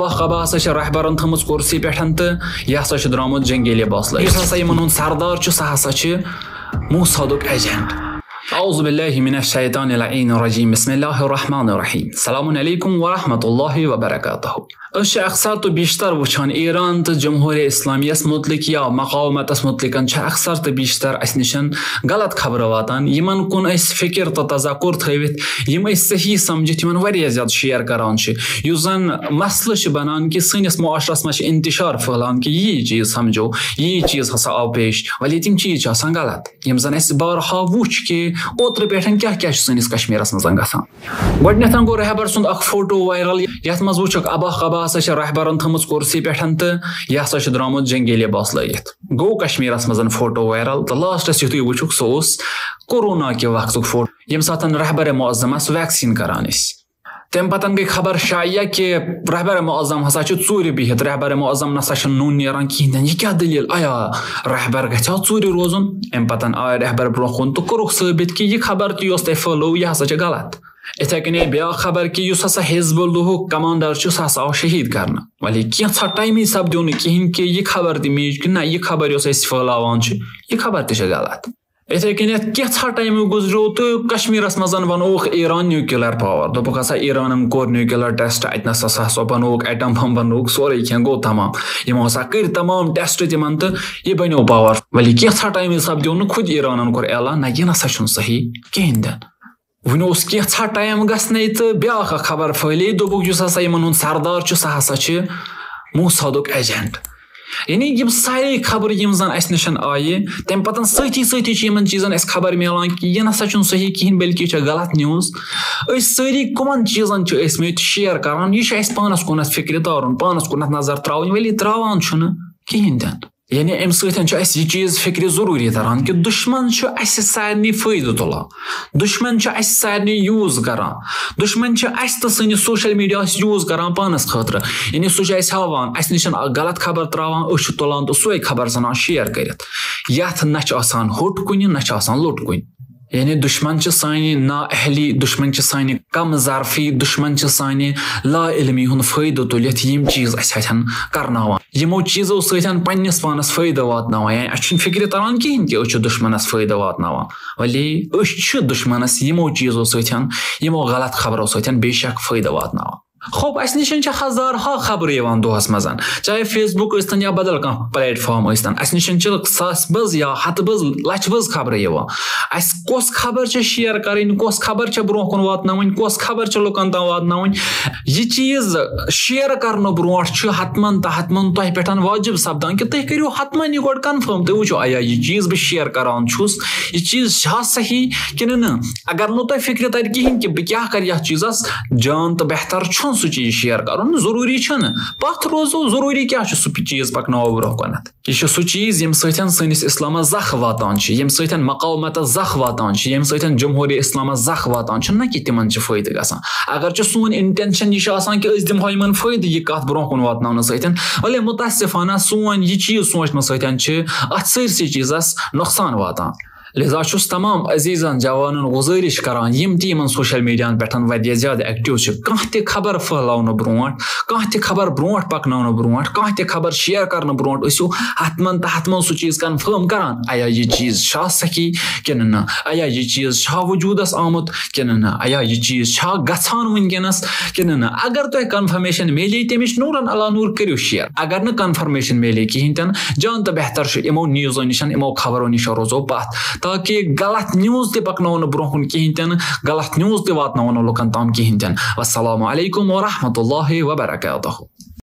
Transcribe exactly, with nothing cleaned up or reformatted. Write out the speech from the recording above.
بخ قبا ہسا چھِ رہبرن تھٲمٕژ کُرسی پٮ۪ٹھ تہٕ یہِ ہسا چھُ درٛامُت جنگی لباس لٲگِتھ۔ یُس ہسا یِمن ہُنٛد سردار چھُ، سُہ ہسا چھُ موسادُک agent۔ اعوذ باللہ من الشیطان اللعین الرجیم۔ بسم اللہ الرحمن الرحیم۔ السلام علیکم ورحمۃ اللہ وبرکاتہ۔ أسۍ چھِ اکثر تہٕ بیشتر وٕچھان ایران تہٕ جمہوریہ اسلامیس متعلق یا مقاومتس متعلقن چھِ اکثر تہٕ بیشتر اسہِ نِشن غلط خبرٕ واتان، یِمن کُن أسۍ فکر تہٕ تذکر تھٲوِتھ، یِم أسۍ صحیح سمجھِتھ یِمن واریاہ زیادٕ share کران چھِ۔ یُس زن مسلہٕ چھِ بنان کہِ سٲنِس معاشرس منٛز چھِ انتشار پھٔہلان کہِ یی چیٖز سمجھو، یی چیٖز ہسا آو پیش، ولی تِم چیٖز چھِ آسان غلط، یِم زن اسہِ بارہا وُچھ کہِ اوترٕ پٮ۪ٹھ کیٛاہ کیٛاہ چھُ سٲنِس کشمیرس منٛز گژھان۔ گۄڈٕنیتھ گوٚو رہبر سُنٛد اکھ فوٹو viral، یتھ منٛز وٕچھُکھ ابا قبا ہسا چھِ رہبرن تھٲمٕژ کُرسی پٮ۪ٹھ تہٕ یہِ ہسا چھُ درٛامُت جنگی لباس لٲگِتھ۔ گوٚو کشمیرس منٛز فوٹو viral تہٕ lastس یُتھُے وٕچھُکھ، سُہ اوس کورونا کہِ وقتُک فوٹو، ییٚمہِ ساتہٕ رہبر معظم ٲس vaccine کران ٲسۍ۔ تَمہِ پتہٕ گٔے خبر شایع کہِ رہبر معظم ہسا چھُ ژوٗرِ بِہِتھ، رہبر معظم نسا چھُنہٕ نوٚن نیران کِہیٖنۍ تہِ نہٕ۔ یہِ کیٛاہ دٔلیٖل؟ آیا رہبر گژھِ ہا ژوٗرِ روزُن؟ اَمہِ پتہٕ آے رہبر برٛونٛہہ کُن تہٕ کوٚرُکھ ثٲبت کہِ یہِ خبر تہِ یۄس تۄہہِ پھٔہلٲو، یہِ ہسا چھِ غلط۔ یِتھے کٔنۍ آیہِ بیٛاکھ خبر کہِ یُس ہسا حزب اللہُک commander چھُ، سُہ ہسا آو شہیٖد کرنہٕ۔ ولی کینٛژھا ٹایمٕے سپدیو نہٕ کِہیٖنۍ کہِ یہِ خبر تہِ میٖج کہِ نہ، یہِ خبر یۄس أسۍ پھٔہلاوان چھِ، یہِ خبر تہِ چھِ غلط۔ یِتھے کٔنٮ۪تھ کینٛژھا ٹایمٕے گُزریو تہٕ کشمیرس منٛز ونووُکھ ایران nuclear power، دوٚپُکھ ہسا ایرانن کوٚر nuclear test، اتہِ نسا سا ہسا بنووُکھ atom bomb، بنووُکھ سورُے کینٛہہ، گوٚو تمام۔ یِمو ہسا کٔرۍ تمام test تِمن تہٕ یہِ بنیو power۔ ولی کینٛژھا ٹایمٕے سپدیو نہٕ خود ایرانن کوٚر اعلان، نہ، یہِ نسا چھُنہٕ صحیح کِہیٖنۍ تہِ نہٕ۔ وُنہِ اوس کینٛژھا ٹایم گژھنَے تہٕ بیٛاکھ اکھ خبر پھٔہلے، دوٚپُکھ یُس ہسا یِمن ہُنٛد سردار چھُ، سُہ ہسا چھِ موسادُک agent۔ یعنی یِم سارے خبرٕ یِم زن اَسہِ نِش آیہِ، تَمہِ پتہٕ سۭتی سۭتی چھِ یِمن چیٖزن اَسہِ خبر میلان کہِ یہِ نسا چھُنہٕ صحیح کِہیٖنۍ، بلکہِ یہِ چھےٚ غلط news۔ أسۍ سٲری کٕمن چیٖزن چھِ ٲسۍ مٕتۍ share کران، یہِ چھُ اَسہِ پانس کُنتھ فِکرِ تارُن، پانس کُنتھ نظر ترٛاوٕنۍ، ولی ترٛاوان چھُنہٕ کِہیٖنۍ تہِ نہٕ۔ یعنی اَمہِ سۭتۍ چھُ اَسہِ یہِ چیٖز فِکرِ ضروٗری تران کہِ دُشمن چھُ اَسہِ سارنٕے فٲیدٕ تُلان، دُشمن چھُ اَسہِ سارنٕے use کران، دُشمن چھُ اَسہِ تہٕ سٲنِس social mediaہَس use کران پانس خٲطرٕ۔ یعنی سُہ چھُ اَسہِ ہاوان، اَسہِ نِش اکھ غلط خبر ترٛاوان، أسۍ چھِ تُلان تہٕ سۄے خبر ژھٕنان share کٔرِتھ، یتھ نہ چھُ آسان ہوٚٹ کُنہِ، نہ چھُ آسان لوٚٹ کُنہِ۔ یعنی دُشمن چھِ سانہِ نااہلی، دُشمن چھِ سانہِ کم ظرفی، دُشمن چھِ سانہِ لا علمی ہُنٛد فٲیدٕ تُلِتھ یِم چیٖز اَسہِ اَتھٮ۪ن کرناوان، یِمو چیٖزو سۭتۍ پننِس پانس فٲیدٕ واتناوان۔ یعنی اَسہِ چھُنہٕ فِکرِ تران کِہیٖنۍ کہِ أسۍ چھِ دُشمنس فٲیدٕ واتناوان، ولی أسۍ چھِ دُشمنس یِمو چیٖزو سۭتۍ، یِمو غلط خبرو سۭتۍ بے شک فٲیدٕ واتناوان۔ خوب، اَسہِ نِش چھِ ہزارہا خبرٕ یِوان دۄہس منٛز، چاہے Facebook ٲسۍتن یا بدل کانٛہہ platform ٲسۍتن۔ اَسہِ نِش چھِ ساس بٔز یا ہتہٕ بٔز، لچھ بٔز خبرٕ یِوان۔ اَسہِ کۄس خبر چھےٚ share کرٕنۍ، کۄس خبر چھےٚ برونٛہہ کُن واتناوٕنۍ، کۄس خبر چھےٚ لُکن تام واتناوٕنۍ، یہِ چیٖز share کرنہٕ برونٛٹھ چھُ حتمن تہٕ حتمن تۄہہِ پٮ۪ٹھ واجب سپدان کہِ تُہۍ کٔرِو حتمن یہِ گۄڈٕ confirm، تُہۍ وٕچھِو، آیا یہِ چیٖز بہٕ share کران چھُس، یہِ چیٖز چھا صحیح کِنہٕ نہٕ؟ اگر نہٕ تۄہہِ فِکرِ ترِ کِہیٖنۍ کہِ بہٕ کیٛاہ کرٕ یتھ چیٖزس، جان تہٕ بہتر چھُنہٕ سُہ چیٖز share کرُن، ضروٗری چھُنہٕ۔ پتھ روزو، ضروٗری کیٛاہ چھُ سُہ چیٖز پکناوو برونٛہہ کُنتھ؟ یہِ چھُ سُہ چیٖز ییٚمہِ سۭتۍ سٲنِس اسلامس زخ واتان چھِ، ییٚمہِ سۭتۍ مقاومتس زخ واتان چھِ، ییٚمہِ سۭتۍ جمہوریہ اسلامس زخ واتان چھِ، نہ کہِ تِمن چھِ فٲیدٕ گژھان۔ اگر چھُ سون intention یہِ چھُ آسان کہِ أسۍ دِمہو یِمن فٲیدٕ یہِ کتھ برونٛہہ کُن واتناونہٕ سۭتۍ، ولی متاسفانہ سون یہِ چیٖز سونچنہٕ سۭتۍ چھِ اتھ سٲرسٕے چیٖزس نۄقصان واتان۔ لہذا چھُس تمام عزیزن جوانن گزٲرش کران، یِم تہِ یِمن social mediaہن پٮ۪ٹھ واریاہ زیادٕ active چھِ، کانٛہہ تہِ خبر پھٔہلاونہٕ برونٛٹھ، کانٛہہ تہِ خبر برونٛٹھ پکناونہٕ برونٛٹھ، کانٛہہ تہِ خبر share کرنہٕ برونٛٹھ ٲسِو حتمن تہٕ حتمن سُہ چیٖز confirm کران، آیا یہِ چیٖز چھا صحیح کِنہٕ نہ، آیا یہِ چیٖز چھا وجودس آمُت کِنہٕ نہ، آیا یہِ چیٖز چھا گژھان وٕنکیٚنس کِنہٕ نہ۔ اگر تۄہہِ confirmation میلے، تمِچ نورن علی نور کٔرِو share۔ اگر نہٕ confirmation میلے کِہیٖنۍ تہِ نہٕ، جان تہٕ بہتر چھُ یِمو newsو نِش، یِمو خبرو نِش روزو پتھ، تاکہِ غلط news تہِ پکناوو نہٕ برونٛہہ کُن کِہیٖنۍ تہِ نہٕ، غلط news تہِ واتناوو نہٕ لُکن تام کِہیٖنۍ تہِ نہٕ۔ والسلام علیکم ورحمۃ اللہ وبرکاتہ۔